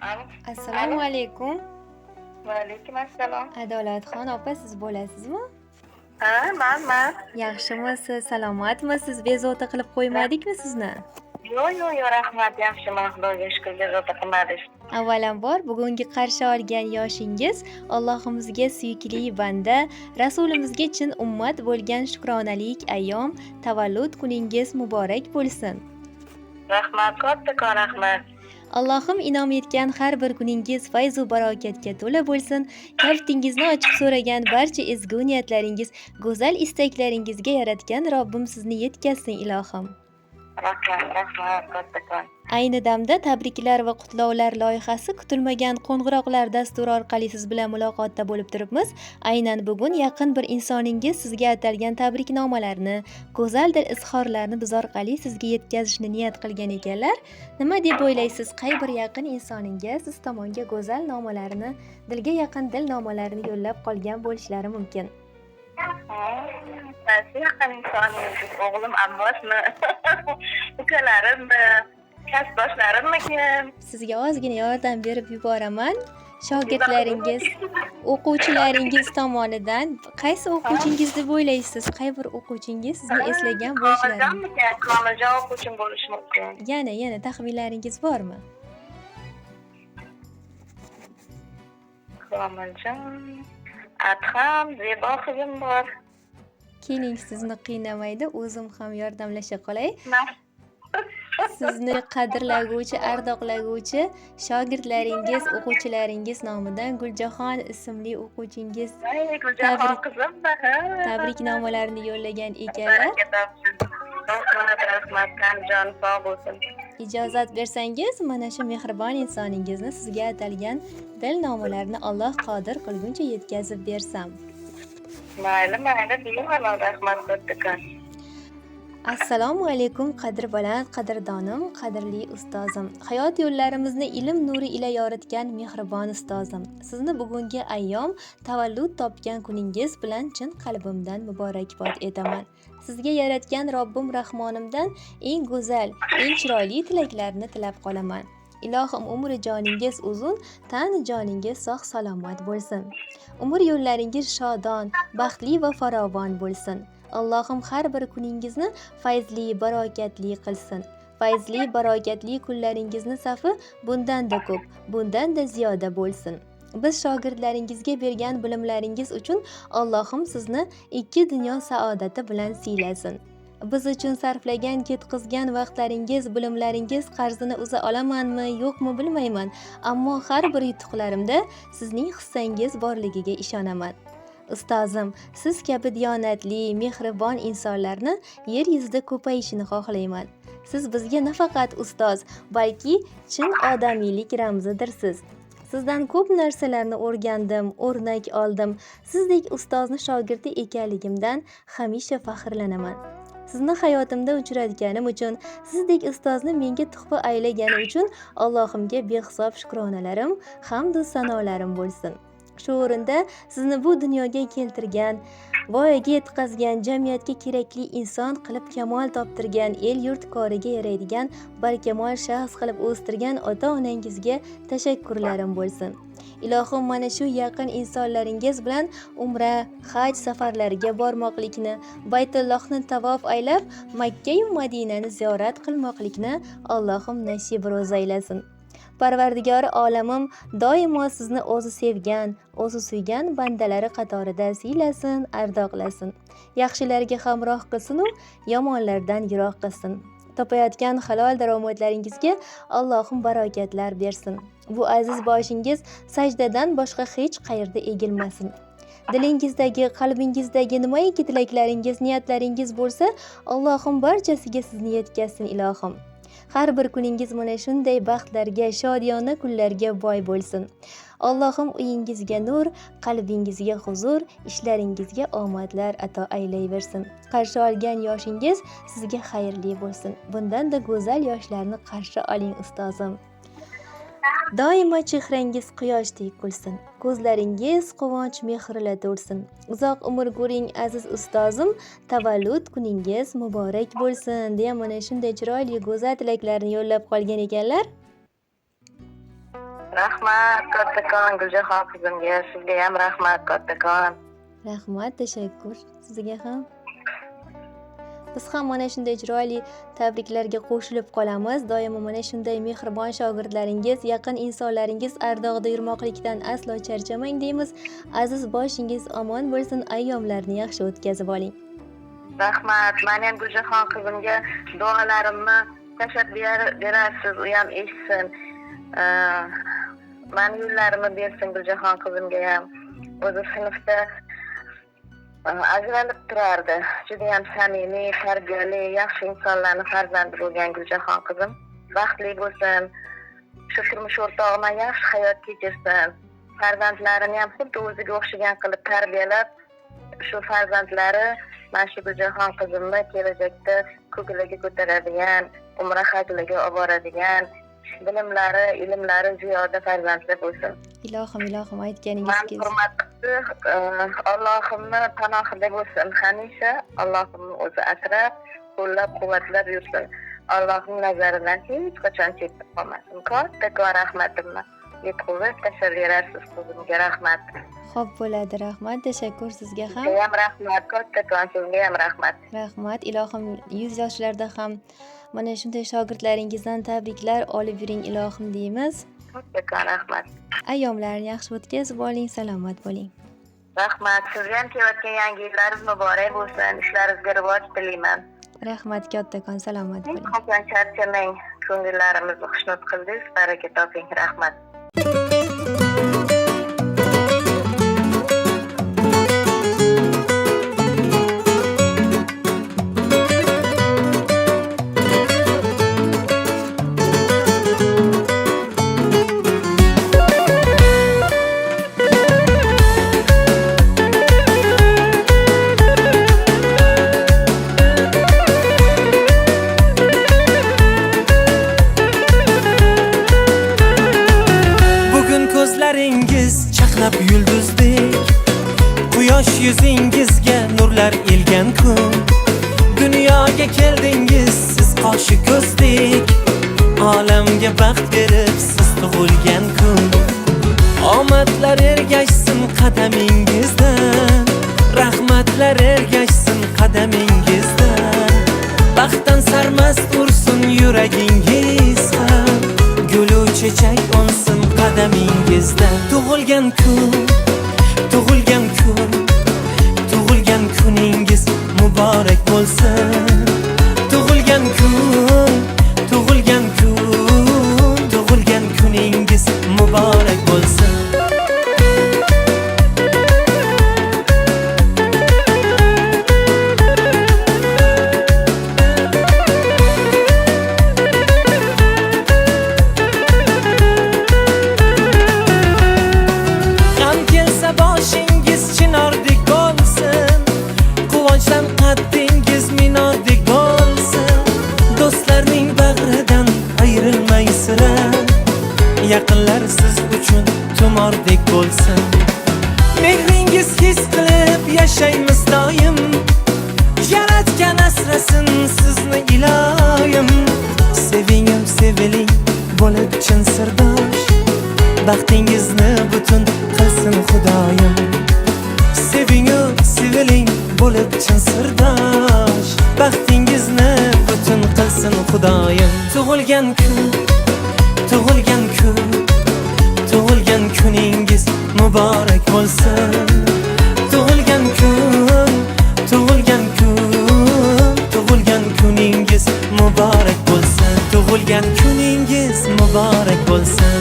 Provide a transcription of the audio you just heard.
Assalomu alaykum. Va alaykum assalom. Adolatxon opa, siz bo'lasizmi? Ha, manman. Yaxshimisiz, salomatmisiz? Bezovta qilib qo'ymadikmi sizni? Yo'q, yo'q, yo'q, rahmat, yaxshiman, Xudoga shukur, bezovta qilmadingiz. Avvalambor, bugungi qarshi olgan yoshingiz Allohimizga suyukli banda, Rasulimizga chin ummat bo'lgan shukronalik ayyom, tavallud kuningiz muborak bo'lsin. Rahmat, kattakon rahmat. Allohim inom etgan har bir kuningiz fayzu barokatga to'la bo'lsin. Kaftingizni ochib so'ragan barcha ezgu niyatlaringiz, go'zal istaklaringizga yaratgan Robbim sizni yetkazsin, ilohim. Rahmat, rahmat, kattakon. Ayni damda tabriklar va qutlovlar loyihasi kutilmagan qo'ng'iroqlar dasturi orqali siz bilan muloqotda bo'lib turibmiz. Aynan bugun yaqin bir insoningiz sizga atalgan tabriknomalarni, go'zal dil izhorlarni biz orqali sizga yetkazishni niyat qilgan ekanlar. Nima deb o'ylaysiz, qay bir yaqin insoningiz siz tomonga go'zal nomalarni, dilga yaqin dil nomalarini yo'llab qolgan bo'lishlari mumkin? Qaysi yaqin insoningiz? O'g'lim Abbosmi? Ukalarimmi? Kasbdoshlarimmikin? Sizga ozgina yordam berib yuboraman. Shogirdlaringiz, o'quvchilaringiz tomonidan qaysi o'quvchingiz deb o'ylaysiz? Qay bir o'quvchingiz sizni eslagan bo'lishlari? Komiljonmikan? Komiljon o'quvchim bo'lishi mumkin. Yana taxminlaringiz bormi? Komiljon, Adham, Zebo qizim bor. Keling, sizni qiynamaydi, o'zim ham yordamlasha qolay. Sizni qadrlaguvchi, ardoqlaguvchi shogirdlaringiz, o'quvchilaringiz nomidan Guljahon ismli o'quvchingiz Guljahon qizimmi? Tabriknomalarini yo'llagan ekanlar. Rahmat, rahmat, joni sog' bo'lsin. Ijozat bersangiz, mana shu mehribon insoningizni sizga atalgan dil nomalarini Alloh qodir qilguncha yetkazib bersam. Mayli, mayli, bemalol, rahmat kattakon. Assalomu alaykum, qadri baland qadrdonim, qadrli ustozim. Hayot yo'llarimizni ilm nuri ila yoritgan mehribon ustozim. Sizni bugungi ayyom tavallud topgan kuningiz bilan chin qalbimdan muborakbod etaman. Sizga yaratgan Robbim Rahmonimdan eng go'zal, eng chiroyli tilaklarni tilab qolaman. Ilohim umri joningiz uzun, tan joningiz sog' salomat bo'lsin. Umr yo'llaringiz shodon, baxtli va farovon bo'lsin. Allohim har bir kuningizni fayzli, barokatli qilsin. Fayzli, barokatli kunlaringizni safi bundan-da ko'p, bundan-da ziyoda bo'lsin. Biz shogirdlaringizga bergan bilimlaringiz uchun Allohim sizni ikki dunyo saodati bilan siylasin. Biz uchun sarflagan, ketqizgan vaqtlaringiz, bilimlaringiz qarzini uza olamanmi, yo'qmi bilmayman, ammo har bir yutuqlarimda sizning hissangiz borligiga ishonaman. Ustozim, siz kabi diyonatli, mehribon insonlarni yer yuzida ko'payishini xohlayman. Siz bizga nafaqat ustoz, balki chin odamiylik ramzidirsiz. Sizdan ko'p narsalarni o'rgandim, o'rnak oldim. Sizdek ustozni shogirdi ekanligimdan hamisha faxrlanaman. Sizni hayotimda uchratganim uchun, sizdek ustozni menga tuhfa aylagani uchun Allohimga behisob shukronalarim, hamd va sanolarim bo'lsin. Shu o'rinda sizni bu dunyoga keltirgan, voyaga yetkazgan, jamiyatga kerakli inson qilib kamol toptirgan, el-yurt koriga yaraydigan barkamol shaxs qilib o'stirgan ota-onangizga tashakkurlarim bo'lsin. Ilohim mana shu yaqin insonlaringiz bilan umra, haj safarlariga bormoqlikni, Baytullohni tavof aylab, Makka yu Madinani ziyorat qilmoqlikni Allohim nasib ro'za aylasin. Parvardigori olamim doimo sizni o'zi sevgan, o'zi suygan bandalari qatorida siylasin, ardoqlasin. Yaxshilarga hamroh qilsin-u, yomonlardan yiroq qilsin. Topayotgan halol daromadlaringizga Allohim barokatlar bersin. Bu aziz boshingiz sajdadan boshqa hech qayerda egilmasin. Dilingizdagi, qalbingizdagi nimaiki tilaklaringiz, niyatlaringiz bo'lsa, Allohim barchasiga sizni yetkazsin, ilohim. Har bir kuningiz mana shunday baxtlarga, shodiyona kunlarga boy bo'lsin. Allohim uyingizga nur, qalbingizga huzur, ishlaringizga omadlar ato aylayversin. Qarshi olgan yoshingiz sizga xayrli bo'lsin. Bundan-da go'zal yoshlarni qarshi oling, ustozim. Doimo chehrangiz quyoshdek kulsin, ko'zlaringiz quvonch mehrila to'lsin. Uzoq umr ko'ring, aziz ustozim, tavallud kuningiz muborak bo'lsin, deya mana shunday chiroyli go'zal tilaklarni yo'llab qolgan ekanlar. Rahmat kattakon Guljahon qizimga, sizga ham rahmat kattakon. Rahmat, tashakkur sizga ham. Biz ham mana shunday chiroyli tabriklarga qo'shilib qolamiz. Doimo mana shunday mehribon shogirdlaringiz, yaqin insonlaringiz ardog'ida yurmoqlikdan aslo charchamang deymiz. Aziz boshingiz omon bo'lsin, ayyomlarni yaxshi o'tkazib oling. Rahmat. Men ham Guljahon qizimga duolarimni tashlab berarsiz, u ham eshitsin. Meni yo'llarimni bersin Guljahon qizimga ham. O'zi sinfda ajralib turardi. Juda ham samimiy, tarbiyali, yaxshi insonlarning farzandi bo'lgan Guljahon qizim. Baxtli bo'lsin, shu turmush o'rtog'i bilan yaxshi hayot kechirsin. Farzandlarini ham xuddi o'ziga o'xshagan qilib tarbiyalab, shu farzandlari mana shu Guljahon qizimni kelajakda ko'klarga ko'taradigan, umra hajlarga olib boradigan, bilimlari, ilmlari ziyoda farzandlar bo'lsin. Ilohim, ilohim, aytganingiz kelsin. Hurmat qildi, Allohimni panohida bo'lsin. Hamisha Allohimni o'zi asrab, qo'llab-quvvatlab yursin. Allohning nazaridan hech qachon chetda qolmasin. Kattakon rahmatimni yetkazib tashlab berarsiz qizimga, rahmat. Xo'p bo'ladi, rahmat, tashakkur sizga ham. Sizga ham rahmat, kattakon sizga ham rahmat. Rahmat, ilohim 100 yoshlarda ham mana shunday shogirdlaringizdan tabriklar olib yuring ilohim deymiz. Kattakon rahmat. Ayyomlarni yaxshi o'tkazib oling, salomat bo'ling. Rahmat, sizga ham kelayotgan yangi yillaringiz muborak bo'lsin, ishlaringizga rivoj tilayman. Rahmat kattakon, salomat bo'ling. Hech qachon charchamang, ko'ngillarimizni xushnud qildingiz, baraka toping, rahmat. Chaqnab yulduzdek, quyosh yuzingizga nurlar ilgan kun. Dunyoga keldingiz siz qoshi ko'zdek, olamga baxt berib siz tug'ilgan kun. Omadlar ergashsin qadamingizdan, rahmatlar ergashsin qadamingizdan. Baxtdan sarmast ursin yuragingiz ham, gulu chechak unsin qadamingizda. Tug'ilgan kun, tug'ilgan kun, tug'ilgan kuningiz muborak bo'lsin. Tug'ilgan kun, tug'ilgan kun, tug'ilgan kuningiz muborak bo'lsin. Boshingiz chinordek bo'lsin, quvonchdan qaddingiz minordek bo'lsin. Do'stlarning bag'ridan ayrilmay sira, yaqinlar siz uchun tumordek bo'lsin. Mehringiz his qilib yashaymiz doim, Yaratgan asrasin sizni iloyim. Sevingim, seviling bo'lib chin sirdosh, baxtingizni butun qilsin Xudoyim. Sevingu seviling bo'lib chin sirdosh, baxtingizni butun qilsin Xudoyim. Tug'ilgan kun, tug'ilgan kun, tug'ilgan kuningiz muborak bo'lsin. Tug'ilgan kun, tug'ilgan kun, tug'ilgan kuningiz muborak bo'lsin. Tug'ilgan kuningiz muborak bo'lsin.